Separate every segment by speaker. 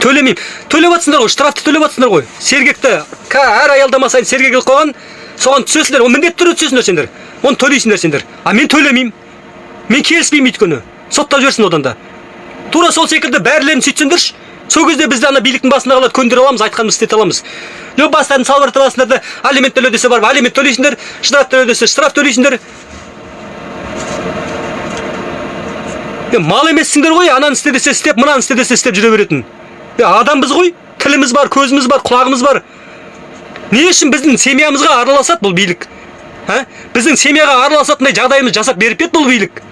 Speaker 1: Төлемеймін. Төлеп жатсыңдар ғой, штрафты төлеп жатсыңдар ғой. Сергекті әр аялдама сайын сергек қылып қойған, соған түсесіңдер. Оны міндетті түрде түсесіңдер сендер. Оны төлейсіңдер сендер. А мен төлемеймін. Мен келіспеймін өйткені. Соттап жіберсін одан да. Тура сол секілді бәрілерін сөйтсеңдерші. Сол кезде бізді ана биліктің басындағылар көндіре аламыз, айтқанымызды істете аламыз. Жоқ, бастарын салбыратып аласыңдар да, алимент төле десе барып алимент төлейсіңдер, штраф төле десе штраф төлейсіңдер. Мал емессіңдер ғой, ананы істе десе істеп, мынаны істе десе істеп жүре беретін. Адамбыз ғой, тіліміз бар, көзіміз бар, құлағымыз бар. Не үшін біздің семьямызға араласады бұл билік? А? Біздің семьяға араласатындай жағдайымыз жасап беріп еді бұл билік.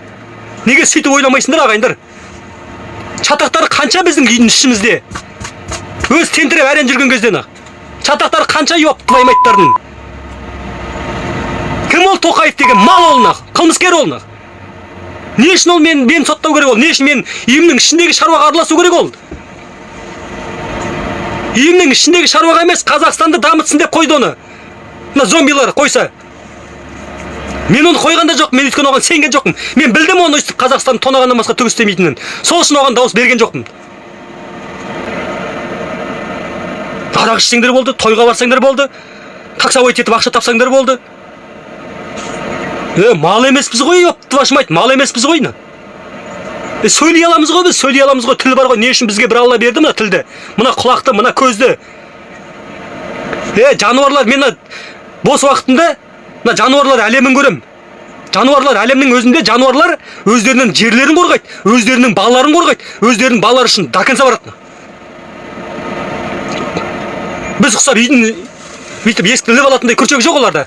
Speaker 1: Неге сөйтіп ойламайсыңдар, ағайындар? Чатақтары қанша біздің үйдің ішімізде? Өз тентіреп әрең жүрген кезден ақ. Чатақтары қанша ёп твою мать-тардың? Кім ол Тоқаев деген мал ол нақ, қылмыскер ол нақ. Не үшін ол мен соттау керек ол? Не үшін мен үйімнің ішіндегі шаруаға араласу керек ол? Үйімнің ішіндегі шаруаға емес, Қазақстанды дамытсын деп қойды оны. Мына зомбилар қойса. Мен оны қойған да жоқ, мен өйткені оған сенген жоқпын. Мен білдім оны өйстіп Қазақстанды тонағаннан басқа түк істемейтінін. Сол үшін оған дауыс берген жоқпын. Арақ ішсеңдер болды, тойға барсаңдар болды, таксовой етіп ақша тапсаңдар болды. Мал емеспіз ғой, ёп твою мать, мал емеспіз ғой. Сөйлей аламыз ғой біз, сөйлей аламыз ғой, тіл бар ғой. Не үшін бізге бір Алла берді мына тілді, мына құлақты, мына көзді? Жануарлар, мен мына бос уақытымда мына жануарлар әлемін көрем. Жануарлар әлемнің өзінде жануарлар өздерінің жерлерін қорғайды, өздерінің балаларын қорғайды, өздерінің балалары үшін до конца барады. Біз ұқсап үйдің бүйтіп есікті іліп алатындай күршек жоқ оларда.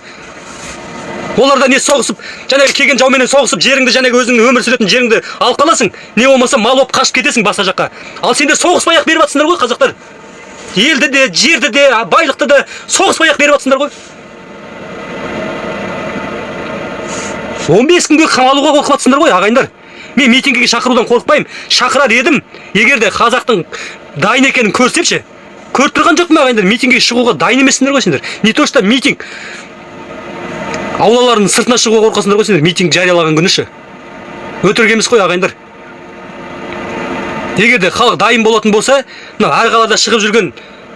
Speaker 1: Оларда не соғысып, жаңағы келген жауменен соғысып, жеріңді, жаңағы өзіңнің өмір сүретін жеріңді алып қаласың, не болмаса мал болып қашып кетесің басқа жаққа. Ал сендер соғыспай ақ беріп жатсыңдар ғой, қазақтар. Елді де, жерді де, байлықты да соғыспай ақ беріп жатсыңдар ғой. 15 күнге қамалуға қорқып жатсыңдар ғой, ағайындар. Мен митингіге шақырудан қорықпаймын. Шақырар едім, егер де қазақтың дайын екенін көрсемше. Көріп тұрған жоқпын, ағайындар, митингіге шығуға дайын емессіңдер ғой сендер. Не то что митинг. Аулаларының сыртына шығуға қорқасыңдар ғой сендер, митинг жариялаған күні ше. Өтірік емес қой, ағайындар. Егер де халық дайын болатын болса, мына әр қалада шығып жүрген,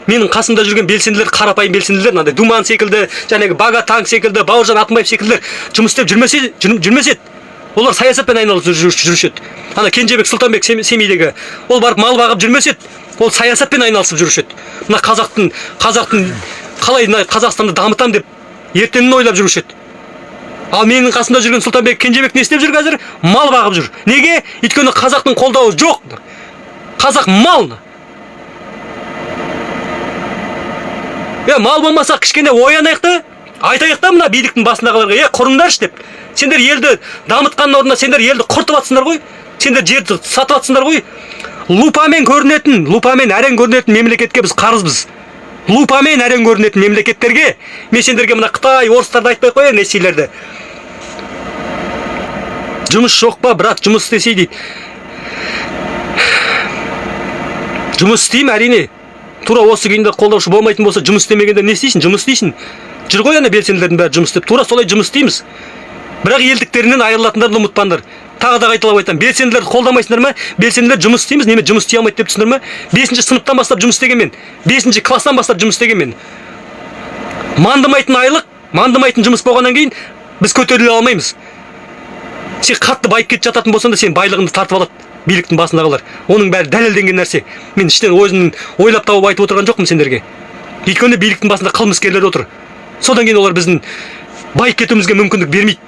Speaker 1: менің қасымда жүрген белсенділер, қарапайым белсенділер, мынандай Думан секілді, жаңағы Бага Танк секілді, Бауыржан Атымбаев секілділер жұмыс істеп жүрмесе еді. Олар саясатпен айналысып жүруші еді. Ана Кенжебек Сұлтанбек Семейдегі, ол барып мал бағып жүрмесе еді, ол саясатпен айналысып жүруші еді. Мына қазақтың қалай мына Қазақстанды дамытам деп ертеңін ойлап жүруші еді. Ал менің қасымда жүрген Сұлтанбек Кенжебек не істеп жүр қазір? Мал бағып жүр. Неге? Өйткені қазақтың қолдауы жоқ. Қазақ мал. Мал болмаса кішкене оянайық та, айтайық та мына биліктің басындағыларға, құрыңдаршы деп. Сендер елді дамытқанның орнына сендер елді құртып атсыңдар ғой. Сендер жерді сатып атсыңдар ғой. Лупамен көрінетін, лупамен әрең көрінетін мемлекетке біз қарызбыз. Лупамен әрең көрінетін мемлекеттерге, мен сендерге мына Қытай, орыстарды айтпай қояйын, ресейлерді. Жұмыс жоқ па, брат, жұмыс істесей дейді. Жұмыс істеймін әрине. Тура осы күйінде қолдаушы болмайтын болса, жұмыс істемегенде не істейсің? Жұмыс істейсің. Жүр ғой ана белсенділердің бәрі жұмыс істеп. Тура солай жұмыс істейміз. Бірақ елдіктерінен айырылатындарды ұмытпаңдар. Тағы да қайталап айтамын, белсенділерді қолдамайсыңдар ма? Белсенділер жұмыс істейміз, неме жұмыс істей алмайды деп түсіндір ме? 5-ші сыныптан бастап жұмыс істеген мен. 5-ші класстан бастап жұмыс істеген мен. Мандымайтын айлық, мандымайтын жұмыс болғаннан кейін біз көтеріле алмаймыз. Сен қатты байып кетіп жататын болсаң да, сен байлығыңды тартып алады биліктің басындағылар. Оның бәрі дәлелденген нәрсе. Мен іштен өзімнің ойлап тауып айтып отырған жоқпын сендерге. Өйткені биліктің басында қылмыскерлер отыр. Содан кейін олар біздің байып кетуімізге мүмкіндік бермейді.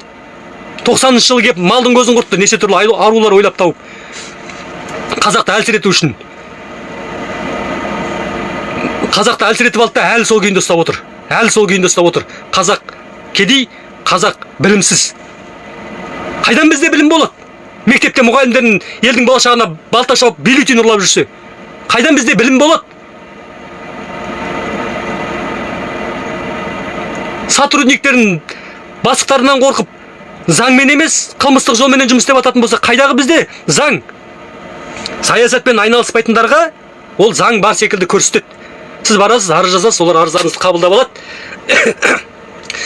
Speaker 1: 90-шы жылы келіп малдың көзін құртты, неше түрлі арулар ойлап тауып. Қазақты әлсірету үшін. Қазақты әлсіретіп алды да әлі сол күйінде ұстап отыр. Әлі сол күйінде ұстап отыр. Қазақ кедей, қазақ білімсіз. Қайдан бізде білім болады? Мектепте мұғалімдердің елдің болашағына балта шауып бюллетень ұрлап жүрсе, қайдан бізде білім болады? Сотрудниктердің бастықтарынан қорқып, заңмен емес, қылмыстық жолменен жұмыс істеп ататын болса, қайдағы бізде заң? Саясатпен айналыспайтындарға ол заң бар секілді көрсетеді. Сіз барасыз, арыз жазасыз, олар арыздарыңызды қабылдап алады.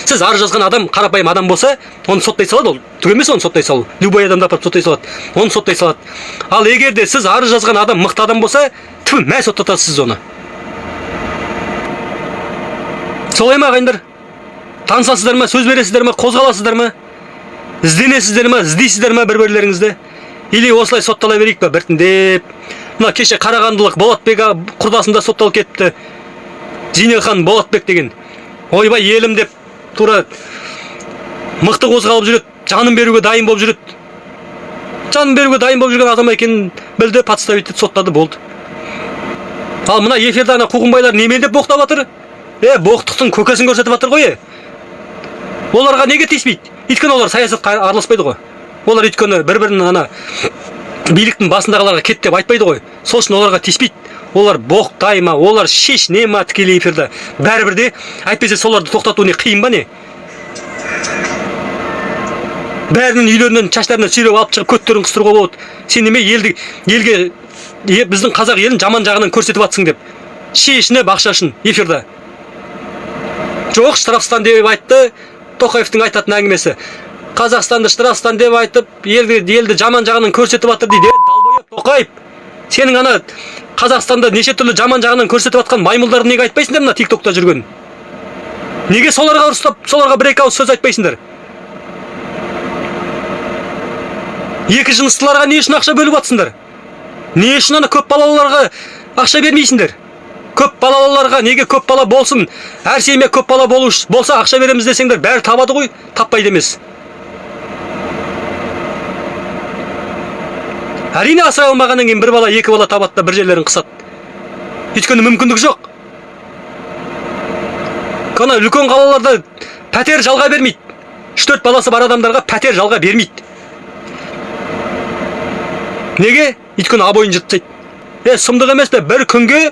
Speaker 1: Сіз арыз жазған адам қарапайым адам болса, оны соттай салады. Ол түк емес, оны соттай салу. Любой адамды апарып соттай салады, оны соттай салады. Ал егер де сіз арыз жазған адам мықты адам болса, тфу, мә, соттатасыз сіз оны. Солай ма, ағайындар? Танысасыздар ма, сөз бересіздер ма, қозғаласыздар ма, ізденесіздер ма, іздейсіздер ма бір бірлеріңізді или осылай соттала берейік па біртіндеп? Мына кеше қарағандылық Болатбек құрдасым да сотталып кетіпті, Зейнелхан Болатбек деген. Ойбай, елім деп тура мықты қозғалып жүреді, жанын беруге дайын болып жүреді. Жанын беруге дайын болып жүрген адам екенін білді, подставить етті, соттады, болды. Ал мына эфирде ана қуғынбайлар немен деп боқтап жатыр? Е, боқтықтың көкесін көрсетіп жатыр ғой. Е, оларға неге тиіспейді? Өйткені олар саясатқа араласпайды ғой. Олар өйткені бір бірін ана биліктің басындағыларға кет деп айтпайды ғой. Сол үшін оларға тиіспейді. Олар боқтай ма, олар шешіне ма тікелей эфирде, бәрібір де. Әйтпесе соларды тоқтату не қиын ба, не? Бәрінің үйлерінен шаштарынан сүйреп алып шығып, көттерін қыстыруға болады. Сен неме елді, елге біздің қазақ елін жаман жағынан көрсетіп жатсың деп, шешініп, ақша үшін эфирде. Жоқ, штрафстан деп айтты. Тоқаевтың айтатын әңгімесі: Қазақстанды штрафстан деп айтып, елді жаман жағынан көрсетіп жатыр дейді. Е, долбоеб Тоқаев, сенің ана Қазақстанда неше түрлі жаман жағынан көрсетіп жатқан маймылдарды неге айтпайсыңдар? Мына Тик Токта жүрген, неге соларға ұрыстап, соларға бір екі ауыз сөз айтпайсыңдар? Екі жыныстыларға не үшін ақша бөліп жатсыңдар? Не үшін ана көп балалыларға ақша бермейсіңдер? Көп балалыларға неге, көп бала болсын, әр семья көп бала болу болса, ақша береміз десеңдер, бәрі табады ғой, таппайды емес. Әрине, асырай алмағаннан кейін бір бала, екі бала табады да, бір жерлерін қысады, өйткені мүмкіндік жоқ. Ана үлкен қалаларда пәтер жалға бермейді, үш төрт баласы бар адамдарға пәтер жалға бермейді. Неге? Өйткені обойын жыртып тастайды. Е, сұмдық емес пе? Бір күнге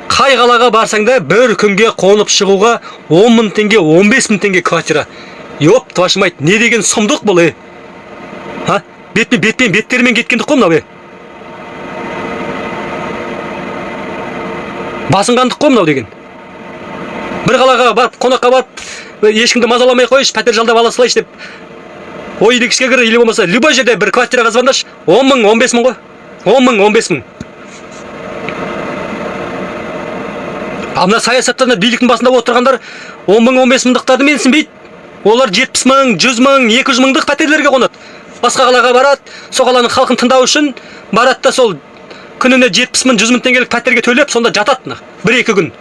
Speaker 1: қай қалаға барсаң да, бір күнге қонып шығуға 10 мың теңге, 15 мың теңге квартира. Ёб твою мать, не деген сұмдық бұл? Е, а бетпен бетпен беттерімен кеткендік қой мынау. Е, басынғандық қой мынау деген. Бір қалаға барып, қонаққа барып, ешкімді мазаламай қойшы, пәтер жалдап ала салайыншы деп, OLX-ке кір или болмаса любой жерде бір квартираға звондашы, 10 мың, 15 мың ғой, 10 мың, 15 мың. Ал мына саясаттан, биліктің басында отырғандар 10 мың, 15 мыңдықтарды менсінбейді. Олар 70 мың, 100 мың, 200 мыңдық пәтерлерге қонады. Басқа қалаға барады, сол қаланың халқын тыңдау үшін барады да, сол күніне 70 мың, 100 мың теңгелік пәтерге төлеп, сонда жатады мына бір екі күн.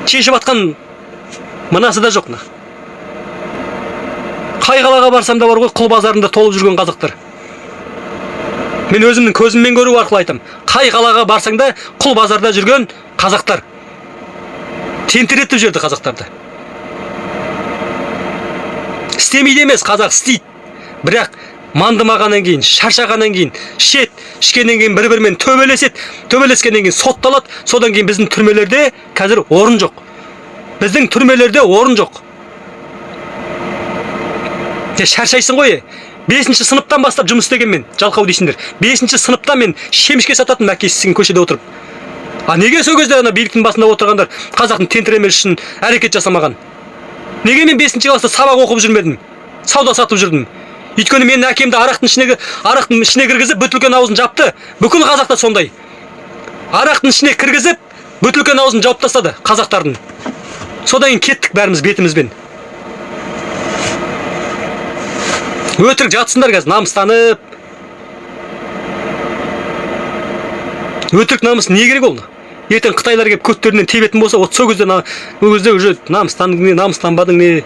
Speaker 1: Шешіп атқан мынасы да жоқ мына. Қай қалаға барсам да бар ғой, құл базарында толып жүрген қазақтар. Мен өзімнің көзіммен көру арқылы айтам. Қай қалаға барсаң да, құл базарда жүрген қазақтар. Тентіретіп жіберді қазақтарды. Істемейді емес, қазақ істейді. Бірақ мандымағаннан кейін, шаршағаннан кейін, ішеді, ішкеннен кейін бір бірімен төбелеседі, төбелескеннен кейін сотталады. Содан кейін біздің түрмелерде қазір орын жоқ. Біздің түрмелерде орын жоқ. Те шаршайсың ғой. Бесінші сыныптан бастап жұмыс істеген мен, жалқау дейсіңдер. Бесінші сыныптан мен шемішке сататын, әкесісің көшеде отырып. А неге сол кезде ана биліктің басында отырғандар қазақтың тентіремесі үшін әрекет жасамаған? Неге мен бесінші класста сабақ оқып жүрмедім? Сауда сатып жүрдім. Өйткені менің әкемді арақтың ішіне кіргізіп, бөтелкенің аузын жапты. Бүкіл қазақта сондай. Арақтың ішіне кіргізіп, бөтелкенің аузын жауып тастады қазақтардың. Содан кейін кеттік бәріміз бетімізбен. Өтірік жатсыңдар қазір намыстанып. Өтірік намыс не керек ол? Ертең қытайлар келіп көттерінен тебетін болса, вот сол кезде, ол кезде уже намыстандың не, намыстанбадың не.